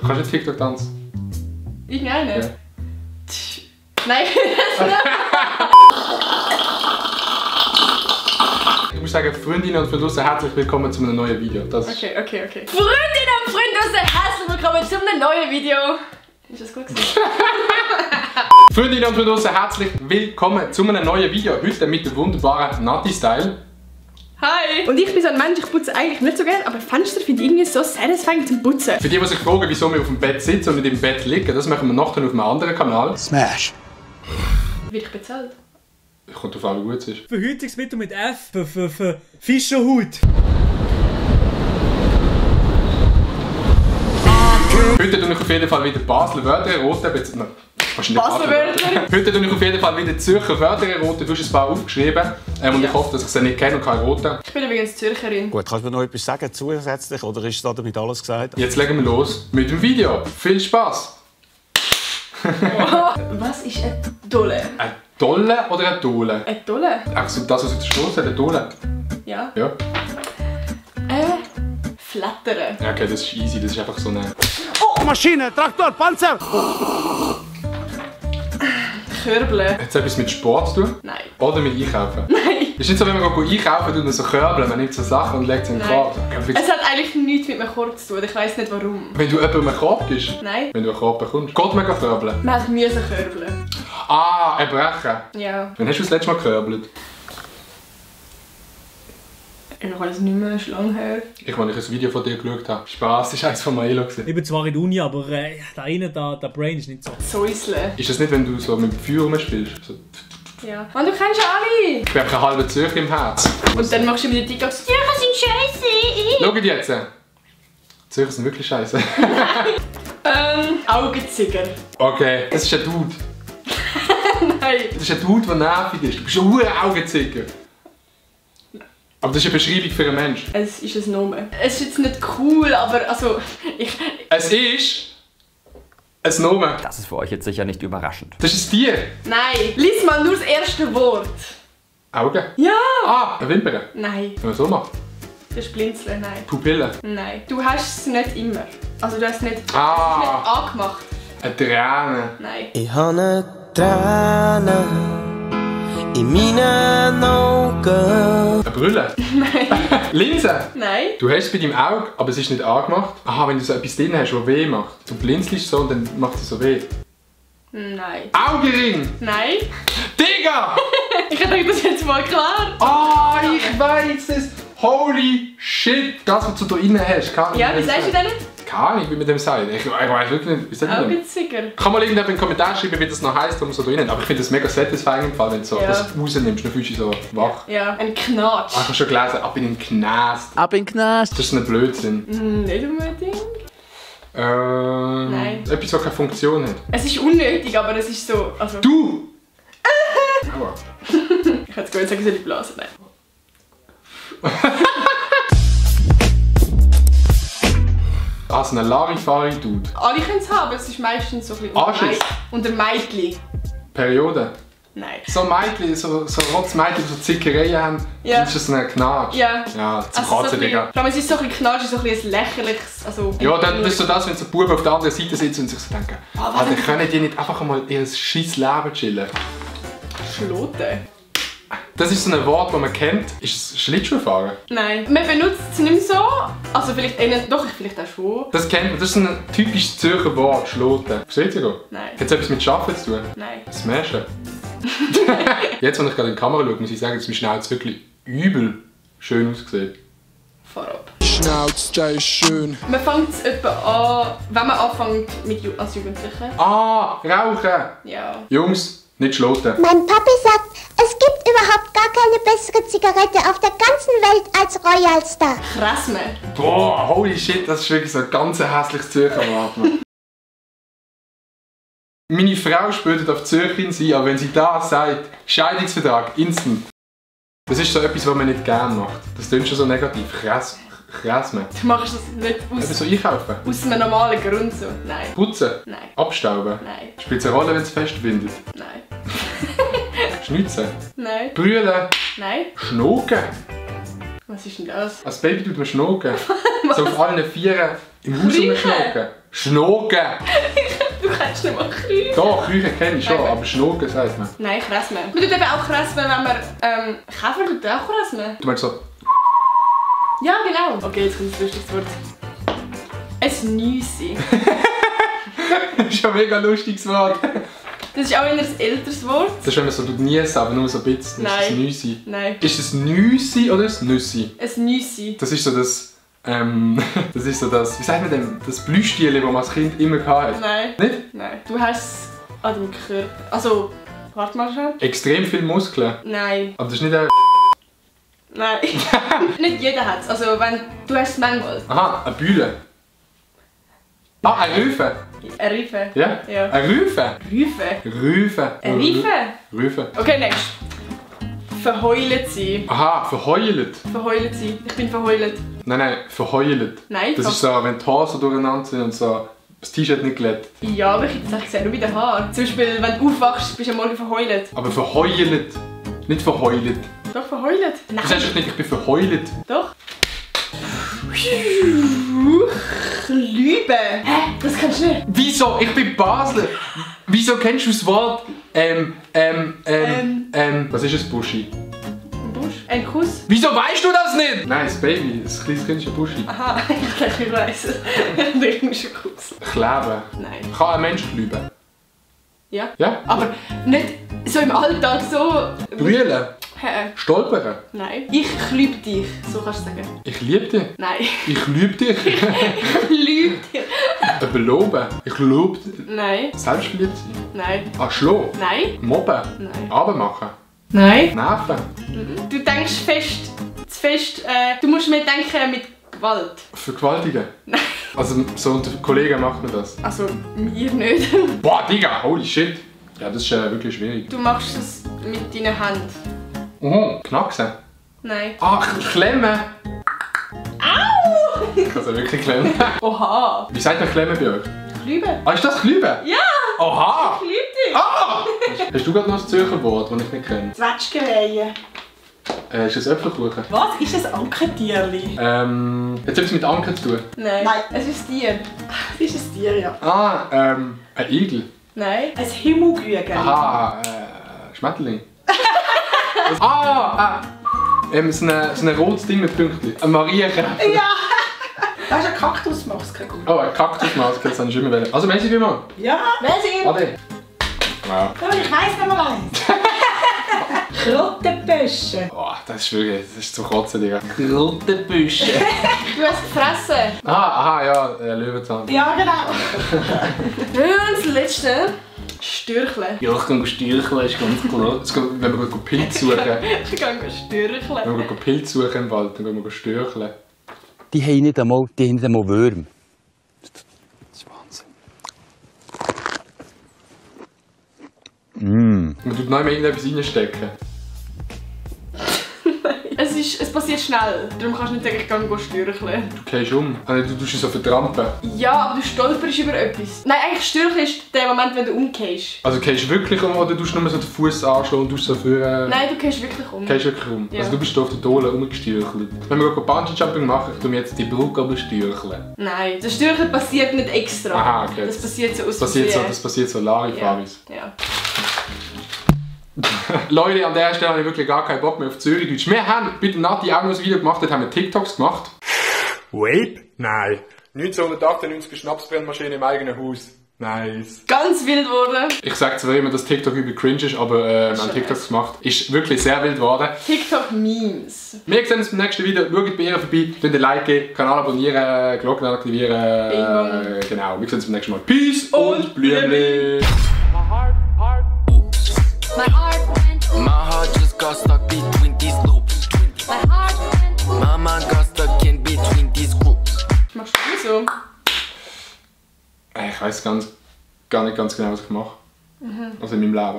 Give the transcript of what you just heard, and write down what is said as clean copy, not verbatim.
Kannst du jetzt TikTok tanzen? Irgendeine? Ja. Nein, Du musst sagen, Freundinnen und Freunde, herzlich willkommen zu einem neuen Video. Das Okay. Freundinnen und Freunde, herzlich willkommen zu einem neuen Video. Ist das gut gewesen? Freundinnen und Freunde, herzlich willkommen zu einem neuen Video. Heute mit dem wunderbaren Nati-Style. Hi! Und ich bin so ein Mensch, ich putze eigentlich nicht so gerne, aber Fenster finde ich irgendwie so satisfying zum Putzen. Für die, die sich fragen, wieso wir auf dem Bett sitzen und nicht im Bett liegen, das machen wir nachher auf einem anderen Kanal. Smash! Wird ich bezahlt? Kommt auf an, wie gut es ist. Verhütungsmittel mit F für Fischerhut. Heute tue ich auf jeden Fall wieder Basler Wörter erroten. Basler Wörter? Heute tue ich auf jeden Fall wieder Zürcher Wörter erroten. Du hast ein paar aufgeschrieben. Und ich hoffe, dass ich sie nicht kenne und kann erroten. Ich bin übrigens Zürcherin. Gut, kannst du mir noch etwas sagen zusätzlich oder ist da damit alles gesagt? Jetzt legen wir los mit dem Video. Viel Spaß! Was ist eine Dolle? Eine Dolle oder eine Dole? Eine Dolle? Also das, was auf der Straße hat, eine Dole? Ja. Ja. Flattern. Ja, okay, das ist easy. Das ist einfach so eine... Maschine, Traktor, Panzer! Körbeln. Hat es etwas mit Sport zu tun? Nein. Oder mit Einkaufen? Nein. Ist nicht so, wenn man einkaufen tut, man so Körbeln, man nimmt so Sachen und legt sie in den Korb. Es hat eigentlich nichts mit einem Korb zu tun, ich weiss nicht warum. Wenn du jemandem einen Korb gibst? Nein. Wenn du einen Korb bekommst? Geht man körbeln? Man hat müssen körbeln. Ah, erbrechen. Ja. Wann hast du das letzte Mal gekörbelt? Ich weiß nicht mehr, ist lang her. Ich, als ich ein Video von dir geschaut habe. Spaß, das war eins von Maelo. Ich bin zwar in der Uni, aber da innen, der Brain ist nicht so. Säuseln. Ist das nicht, wenn du so mit dem Feuer rumspielst? So. Ja. Und du kennst alle! Ich bin einfach ein halber Zürcher im Herz. Und dann machst du wieder TikToks. Zürcher sind scheiße! Schaut jetzt! Zürcher sind wirklich scheiße. Augenzieger. Okay, das ist ein Dude. Nein. Das ist ein Dude, der nervig ist. Du bist ein hoher Augenzieger. Aber das ist eine Beschreibung für einen Menschen. Es ist ein Name. Es ist jetzt nicht cool, aber also... Es ist... ein Name. Das ist für euch jetzt sicher nicht überraschend. Das ist ein Tier. Nein. Lies mal nur das erste Wort. Augen. Ja! Ah, eine Wimper. Nein. Wenn man so macht. Das ist Blinzeln, nein. Pupille. Nein. Du hast es nicht immer. Also du hast es nicht, nicht angemacht. Eine Träne. Nein. Ich habe eine Träne in meinen Augen. Eine Brille. Nein. Linse. Nein. Du hast es bei deinem Auge, aber es ist nicht angemacht. Aha, wenn du so etwas drin hast, das weh macht. Du blinzelst so und dann macht es so weh. Nein. Augenring. Nein. Digga! Ich dachte, das ist jetzt mal klar. Ah, ich weiß es. Holy shit. Das, was du da drin hast. Ja, wie sagst du denn? Keine Ahnung, wie mit dem sagt. Ich weiß wirklich nicht, wie sagt man das? Augenzieger. Kann mal irgendjemand in den Kommentaren schreiben, wie das noch heisst, was man so drin hat. Aber ich finde das mega satisfying im Fall, wenn du so das rausnimmst, dann fühlst du dich so wach. Ja, ein Knatsch. Ah, ich habe schon gelesen, ab in den Knast. Ab in den Knast. Das ist ein Blödsinn. Nicht unbedingt. Nein. Etwas, das keine Funktion hat. Es ist unnötig, aber es ist so... Also, Du! Aua. ich hätte es gut sagen, soll ich blasen? Nein. Also ein Larifari-Dude. Alle können es haben, es ist meistens so ein bisschen Anschiss. unter Mädchen. Periode. Nein. So Mädchen, so Rotzmädchen, die so Zickereien haben, Ja. ist das ein Knatsch. Ja. Ja, zum Also so Katzen, ein Digga. bisschen, vor allem, es ist so ein bisschen Knatsch, so ein bisschen ein lächerliches... Also, Ja, dann bist du das, wenn so Buben auf der anderen Seite sitzen und sich so denken, Alter, können die nicht einfach mal ihr scheiß Leben chillen? Schloten. Das ist so ein Wort, das man kennt. Ist es Schlittschuhfahren? Nein. Man benutzt es nicht mehr so. Also vielleicht doch, vielleicht auch schon. Das kennt man, das ist ein typisches Zürcher Wort, Schloten. Versteht ihr? Nein. Hat es etwas mit Schaffen zu tun? Nein. Smashen. Jetzt, wenn ich gerade in die Kamera schaue, muss ich sagen, dass mein Schnauz wirklich übel schön aussieht. Vorab. Schnauz, der ist schön. Man fängt es etwa an, wenn man anfängt als Jugendliche. Ah, Rauchen! Ja. Jungs, nicht schloten. Mein Papi sagt, es gibt überhaupt gar keine bessere Zigarette auf der ganzen Welt als Royal Star. Krasme. Boah, holy shit, das ist wirklich so ein ganz hässliches Zürcher Wort. Mann. Meine Frau spürt auf Zürcherin sein, aber wenn sie das sagt, Scheidungsvertrag, instant. Das ist so etwas, was man nicht gerne macht. Das klingt schon so negativ. Krasme. Du machst das nicht Eben so einkaufen. aus einem normalen Grund so. Nein. Putzen. Nein. Abstauben. Nein. Spielt es eine Rolle, wenn es festwindet. Nein. Schnitzen. Nein. Brüllen. Nein. Schnoken. Was ist denn das? Als Baby tut man schnoken. So auf allen Vieren im Haus Kriechen. rumschnoken. Schnogen! Du kannst nicht mal kriechen. Doch, Küche kenne ich schon, Nein. aber Schnogen sagt man. Nein, Krasmen. Man tut eben auch Krasmen, wenn man... Käfer tut auch Krasmen. Du meinst so... Ja, genau. Okay, jetzt kommt das lustigste Wort. Ein Nüssi. Das ist ein mega lustiges Wort. Das ist auch ein älteres Wort. Das ist, wenn man so niesen, aber nur so ein bisschen. Nein. Das ist ein Nüssi. Nein. Ist das Nüssi oder das Nüssi? Ein Nüssi. Das ist so das... das ist so das... Wie sagt man denn? Das Plüschtier, das man als Kind immer hatte. Nein. Nicht? Nein. Du hast es an deinem Körper. Also, warte mal schon. Extrem viele Muskeln. Nein. Aber das ist nicht ein... Nein. Nicht jeder hat es. Also, wenn... Du hast es manchmal. Aha, eine Bühle. Ah, ein Rüfe. Ein Riefen. Ja? Ja. Ein Rüfe. Riefen. Rüfe. Ein Riefen. Rüfe. Okay, next. Verheulet sein. Aha, verheult. Verheulet sein. Ich bin verheulet. Nein, verheult. Nein, Das ist so, wenn die Haare so durcheinander sind und so das T-Shirt nicht glätt. Ja, aber ich hätte es gesehen, nur bei den Haaren. Zum Beispiel, wenn du aufwachst, bist du am Morgen verheulet. Aber verheult. Nicht verheult. Doch, verheulet? Du sagst doch nicht, ich bin verheult. Doch. Lübe. Hä? Das kannst du nicht. Wieso? Ich bin Basler. Wieso kennst du das Wort was ist ein Buschi? Ein Busch? Ein Kuss? Wieso weißt du das nicht? Nein, das Baby, das kleines Kind ist ein Buschi. Aha, ich denke, ich weiss es. Ich muss schon Kuss. Kleben. Nein. Kann ein Mensch klüben? Ja? Ja? Aber nicht so im Alltag so... Brüllen? Hä? Stolpern? Nein. Ich liebe dich. So kannst du sagen. Ich liebe dich. Nein. Ich liebe dich. Ich liebe dich. Beloben? Ich lobe dich. Nein. Selbstverliebt sein? Nein. Ah, schlagen? Nein. Mobben? Nein. Runtermachen? Nein. Nerven? Du denkst fest... Zu fest... du musst mir denken mit Gewalt. Vergewaltigen? Nein. Also so unter Kollegen macht man das. Also, mir nicht. Boah, Digga, holy shit. Ja, das ist wirklich schwierig. Du machst es mit deiner Hand. Knacksen? Nein. Ach, klemmen! Au! Ich kann es ja wirklich klemmen. Oha. Wie sagt man klemmen bei euch? Lübe. Ah, ist das Klüben? Ja! Oha! Ich liebe dich. Ah! Hast du gerade noch ein Zürcher Wort, das ich nicht kenne? Zwetschgenweihe. Ist das Äpfelkuchen? Was ist ein Ankentierli? Hat es etwas mit Anker zu tun? Nein. Nein. Es ist Tier. Das ist ein Tier, ja. Ah, ein Igel. Nein. Ein Himmelgügel. Aha, Schmetterling. So ein rotes Ding mit Pünktchen. Ein Marienkäfer. Ja! Das ist eine Kaktusmaske. Oh, eine Kaktusmaske, das habe ich immer wollen. Also, merci vielmals. Ja, wer sind? Ade. Ja. Ja, ich weiss noch mal eins. Krottenbüsche. Boah, das ist wirklich, das ist zu kotzen, Digga. Krottenbüsche. Du hast gefressen. Aha, ja, Löwenzahn. Ja, genau. Und das letzte. Stürchle. Ja, ich kann stürcheln, ist ganz klar. Jetzt gehen, wenn wir Pilze suchen, Ich kann stürcheln. wenn wir Pilze suchen im Wald, dann gehen wir stürcheln. Die haben nicht einmal Würmer. Das ist Wahnsinn. Man tut noch mehr irgendetwas reinstecken. Es passiert schnell. Darum kannst du nicht sagen, ich kann stürcheln. Du gehst um. Also, du tust dich so vertrampen. Ja, aber du stolperst über etwas. Nein, eigentlich stürcheln ist der Moment, wenn du umgehst. Also gehst du wirklich um oder tust du nur so den Fuß anschlagen und tust so für... Nein, du gehst wirklich um. Gehst wirklich um. Ja. Also du bist da auf der Dole rumgestürchelt. Wenn wir Bungee-Jumping machen, tue ich jetzt die Brücke aber stürcheln. Nein, das Stürcheln passiert nicht extra. Aha, okay. Das passiert so aus Das passiert so Larifaris. Ja. Leute, an der Stelle habe ich wirklich gar keinen Bock mehr auf Zürichdeutsch. Wir haben bei der Nati auch noch ein Video gemacht, dort haben wir TikToks gemacht. Vape? Nein. 1998 Schnapsbrennmaschine im eigenen Haus. Nice. Ganz wild geworden. Ich sage zwar immer, dass TikTok übel cringe ist, aber wir haben TikToks gemacht. Ist wirklich sehr wild geworden. TikTok-Memes. Wir sehen uns beim nächsten Video. Schaut bei ihr vorbei, könnt ein Like geben, Kanal abonnieren, Glocken aktivieren. Genau, wir sehen uns beim nächsten Mal. Peace und Blümli. My heart just got stuck between these loops. My heart went. My mind got stuck in between these groups. Machst du so? Ich weiß gar nicht ganz genau, was ich mache. Also in meinem Leben.